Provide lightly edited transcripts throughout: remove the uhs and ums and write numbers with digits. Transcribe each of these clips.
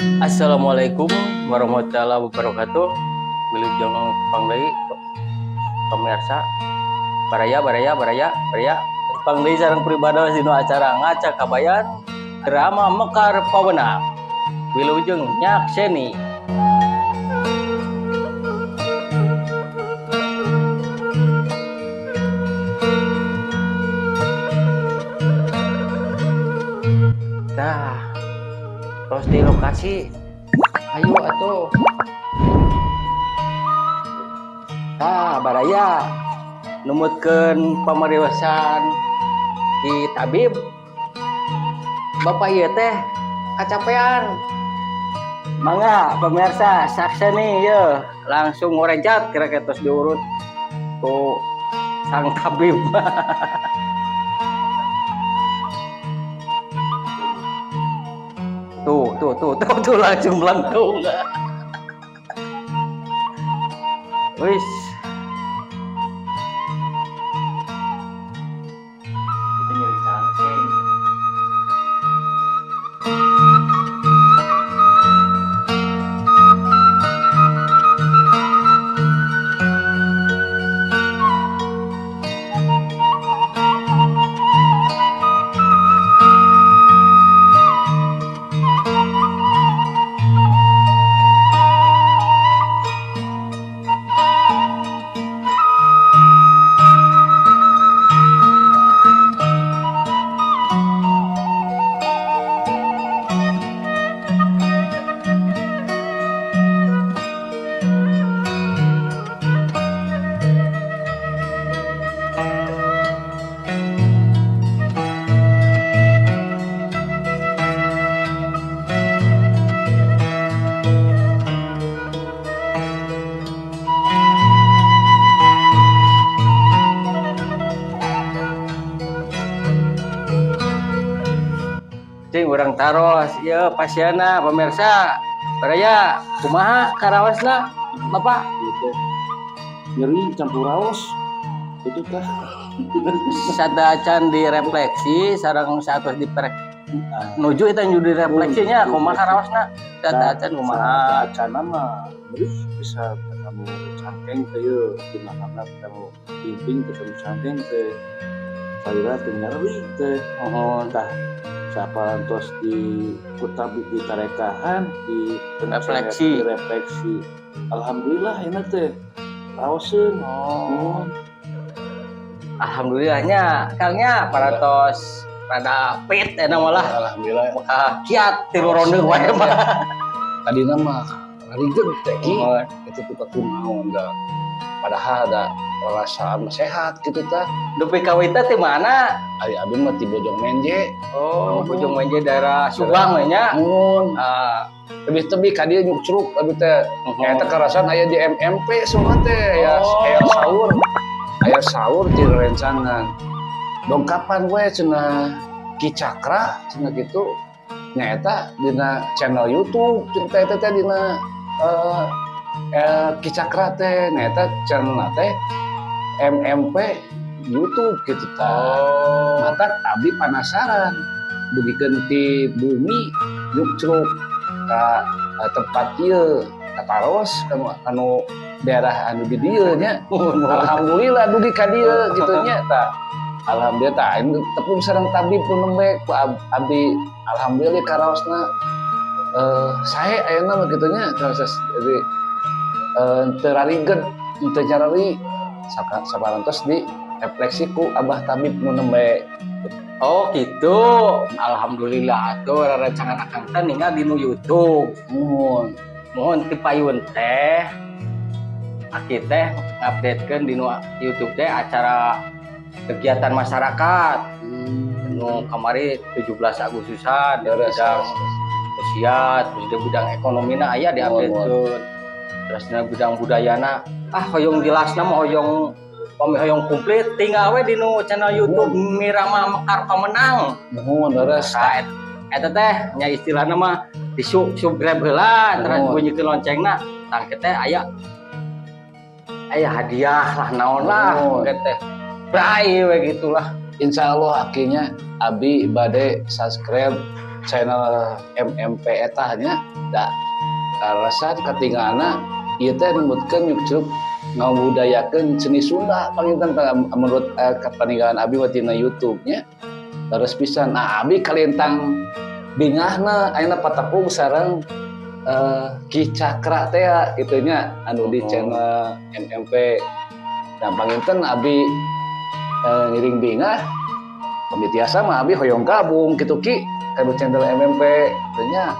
Assalamualaikum warahmatullahi wabarakatuh. Wilujeng tepang deui, pemirsa. Baraya, baraya, baraya, baraya. Tepang deui sareng pribados dina acara Ngaca Kabayan Drama Mekar Pawenang. Wilujeng nyakseni. Tah, terus di lokasi. Ayo atuh. Tah, baraya, numutkeun pamariwasan di tabib. Bapak ieu teh kacapean. Mangga pemirsa, sakseni ye, langsung ngorencat kira-kira terus diurut ku sang tabib. Tuh, tuh, tuh, tuh, tuh, langsung melengkung. Wis. Itu nyeri cangkeng. Cing, urang taros ya pasienna. Pemirsa, baraya, kumaha karaosna, Bapak? Gitu, nyeri campur raos itu tah. Sadacan direfleksi sareng saatos diperek nuju itu nuju direfleksinya, kumaha karaosna sadacan, kumaha? Acana mah nyeri bisa ketemu cangkeng teh ye, di mana ketemu pimping, ketemu cangkeng teh salira teh nyeri teh. Mohon. Tah, saparantos di ku tabib ditarekahan di Refleksi. Di refleksi, alhamdulillah ini teh raoseun. Oh, alhamdulillahnya, Kang, nya parantos rada fit enak malah. Alhamdulillah. Maka kiat tilu ronde wae mah. Tadi nama rarigeug teh, Ki. Mohon. Itu tuh kunaon da. Padahal ada perasaan mah sehat gitu tah. Dupi kawita ti mana? Ari abi mah ti Bojong Menje. Oh, Bojong Menje, daerah Subang we nya. Mun Ah, lebih-lebih ka dieu nyukcruk abi teh. Mohon. Eta karasan aya di MMP semua teh ya. Oh. Aya sahur. Aya sahur ti rencangan. Dongkapan we cenah Ki Cakra cenah gitu. Nyaeta dina channel YouTube cerita eta teh dina Ki Cakra teh, nyaeta channel teh MMP YouTube gitu tah. Oh. Matak abdi penasaran dugikeun ti bumi nyukcruk ka tempat ieu kataros kanu anu daerah anu di dieu nya. Mohon, mohon. Alhamdulillah dugi ka dieu gitu nya tah. Alhamdulillah tah, ini tepung sareng tabib nu nembe ku abdi, alhamdulillah karaosna sae ayeuna mah kitu nya, terus jadi teu rarigeud, teu nyareri saparantos di refleksi ku abah tabib nu nembe. Oh gitu. Alhamdulillah atuh, rerencangan akang teh ninggal di nu YouTube. Muhun. Mohon, ti payun teh aki teh ngupdatekeun di nu YouTube teh acara kegiatan masyarakat. Nu kamari 17 Agustusan di bidang sosial, terus di bidang ekonomina aya diupdatekeun. Terus dina bidang budayana, ah, hoyong jelasna mah, hoyong pami hoyong komplit tinggal we di nu channel YouTube Mirama Mekar Pamenang. Muhun, leres. Nah, eta teh nya istilahna mah di subscribe heula, terus bunyikeun loncengna, tang teh aya aya hadiah lah, naon lah. Muhun. Teh bray we gitulah. Insya Allah akhirnya abi bade subscribe. Channel MMP eta nya da kaleresan katingalna ieu teh numutkeun nyukcruk ngabudayakeun seni Sunda panginten menurut kapaninggalan abi mah tina YouTube nya leres pisan. Nah, abi kalintang bingahna ayeuna patepung sareng Ki Cakra teh kitu nya anu di channel MMP. Nah, panginten abi ngiring bingah pami tiasa mah abi hoyong gabung gitu, Ki, ka channel MMP kitu nya,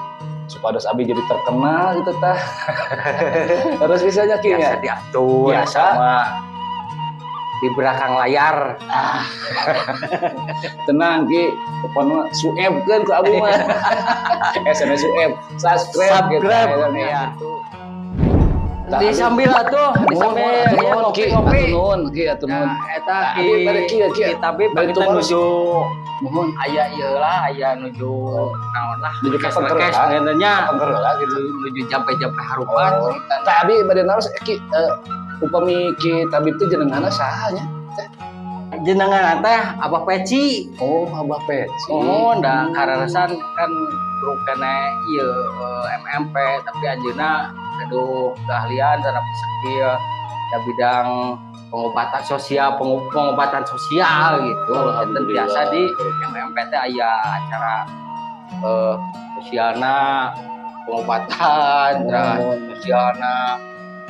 supados abi jadi terkenal gitu tah. Terus bisa nya, Ki, Biasa nya? Diatur Biasa. Sama di belakang layar. Ah. Tenang, Ki, pokoknya suebkeun ku abi mah. SMS sueb, subscribe gitu. Subscribe. Ya. Di sambil atuh, di sambil Nuhun, ya, nuhun, Ki, ngopi-ngopi. atuh nuhun, Ki, atuh nuhun. Nah, eta Nah, Ki, abi bade kieu, Ki. Ki Tabib Bade kita tumaros. nuju Mohon aya ieu lah, aya nuju naon lah. Nuju ka Rekes-rekes pengker ngeuneun nya. Pengker lah gitu. Nuju jampe-jampe harupat. Oh. Tah, abi bade naros, Ki, upami Ki Tabib teh jenenganna saha nya? Jenengan teh Abah Peci. Oh, Abah Peci. Oh, da kararesan kan kru keneh ieu MMP, tapi anjeunna gaduh keahlian terhadap skill ya bidang pengobatan sosial, pengobatan sosial gitu. Dan biasa di MMP teh aya acara sosialna pengobatan, terus sosialna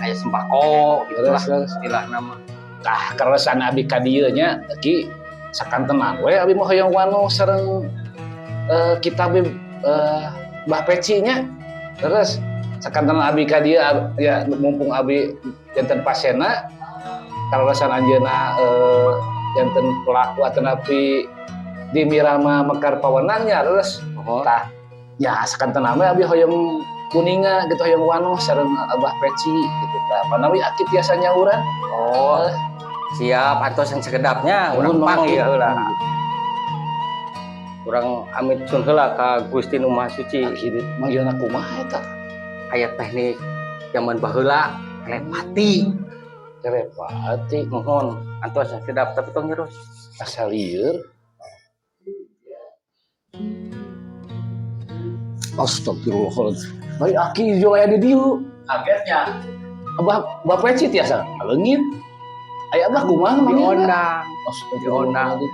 aya sembako gitu lah Terus, terus. Istilah nama. Tah, kaleresan abi ka dieu nya, Ki, sakantenan we abi mah hoyong wanoh sareng Ki Tabib, Bah Peci nya. Terus sakantenan abi ka dieu ya mumpung abi janten pasienna, kaleresan anjeunna janten pelaku atanapi di Mirama Mekar Pawenangnya terus. Oh. Tah ya, sakantenan we abi hoyong kuninga gitu, hoyong wanoh sareng Abah Peci gitu tah, manawi aki tiasa nyauran. Oh, siap, antos yang sekedapnya urang Nuhun, pang Ki. Ieu heula. Urang amit sun heula ka Gusti Nu Maha Suci. Aki manggilna kumaha eta? Aya teknik zaman baheula, telepati. Telepati. Mohon antos yang sedap, tapi tong nyerus. Asa lieur. Astagfirullahaladzim. Baik, aki jual aya di dieu. Kagetnya. Abah Abah Peci tiasa leungit. Aya Abah kumaha manggilna? Diondang. Astagfirullahaladzim.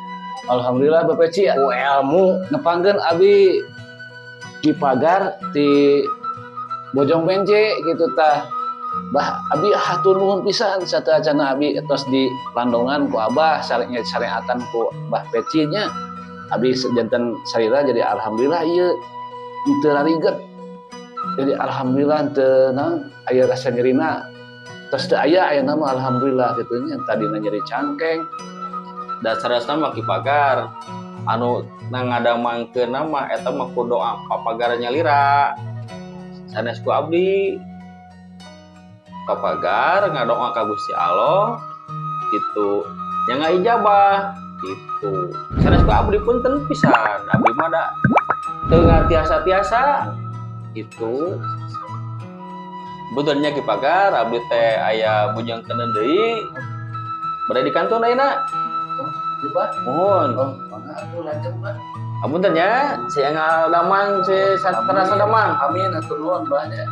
Alhamdulillah, Abah Peci Ku ilmu. Nepangkeun abi Ki Pagar di Bojong Benje gitu tah. Bah, abi hatur nuhun pisan sateuacanna abi tos di landongan ku Abah sareng syariatan ku Bah Peci nya. Abi janten salira jadi alhamdulillah ieu teu rariget. Jadi alhamdulillah teu naon aya rasa nyerina tos teu aya ayeuna mah, alhamdulillah kitu nya, tadina nyeri cangkeng. Dasar-dasarna mah Ki Pagar anu ngadamangkeun mah eta mah ku doa Papagar nyalira, sanes ku abdi. Papagar ngadoa ka Gusti Allah gitu nya, ngaijabah gitu, sanes ku abdi. Punten pisan, abdi mah da teu tiasa-tiasa gitu. Betulnya Ki Pagar, abdi teh aya bujang kenen deui bade di kantor ayeuna. Lupa. Mohon. Oh, mangga atuh lanjut, Bah. Apunten ya, saya ngadamang, saya terasa damang. Amin, hatur nuhun, Bah ya.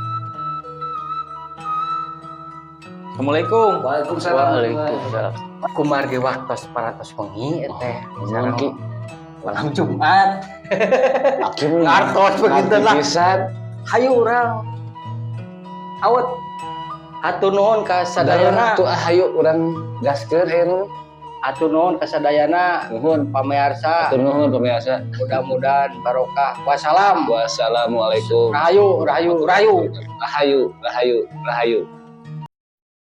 Assalamualaikum. Waalaikumsalam. Waalaikumsalam. Kumargi waktos paratos wengi teh. Nuhun, Ki. Malam Jumat. Aki mah Ngartos begitu lah. pisan. Hayu urang. Awet. Hatur nuhun ka sadayana. Tuh ah, hayu urang gaskeun ayeuna. Hatur nuhun ka sadayana. Nuhun. Pamirsa. Hatur nuhun, pemirsa. Mudah-mudahan barokah. Wassalam. Wassalamualaikum. Rahayu, rahayu, rahayu. Rahayu, rahayu, rahayu.